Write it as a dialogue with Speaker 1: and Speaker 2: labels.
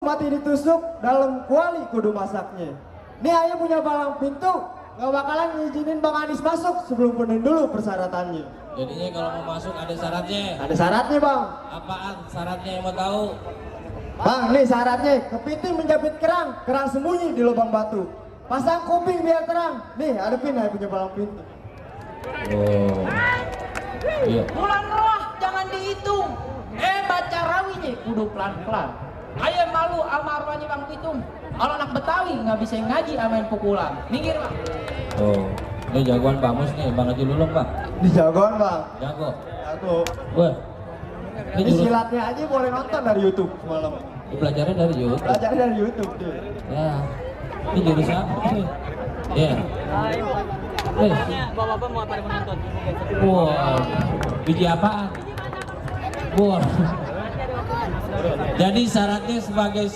Speaker 1: mati ditusuk dalam kuali kudu masaknya. Nih ayah punya palang pintu, gak bakalan ngizinin Bang Anies masuk sebelum penuh dulu persyaratannya.
Speaker 2: Jadinya kalau mau masuk ada syaratnya.
Speaker 1: Ada syaratnya Bang.
Speaker 2: Apaan syaratnya yang mau tahu?
Speaker 1: Bang, nih syaratnya, kepiting menjepit kerang, kerang sembunyi di lubang batu. Pasang kuping biar terang. Nih, hadepin ayah punya palang pintu.
Speaker 2: Oh. Iya.
Speaker 3: Bulan roh jangan dihitung. Baca rawinya kudu pelan-pelan. Ayo malu sama arwahnya Bang Pitung. Kalau anak Betawi nggak bisa ngaji amain pukulan. Minggir Bang.
Speaker 2: Oh. Ini jagoan Pak Mus nih, Bang Haji Lulung Pak.
Speaker 1: Di jagoan Bang.
Speaker 2: Jago.
Speaker 1: Jago.
Speaker 2: Wah.
Speaker 1: Ini silatnya aja boleh nonton dari YouTube semalam.
Speaker 2: Belajarnya dari YouTube.
Speaker 1: Belajar dari YouTube tuh.
Speaker 2: Ya. Ini jurus apa ini? Ya.
Speaker 4: Bapak-bapak mau pada menonton.
Speaker 2: Wow. Biji apaan? Wow. Jadi syaratnya sebagai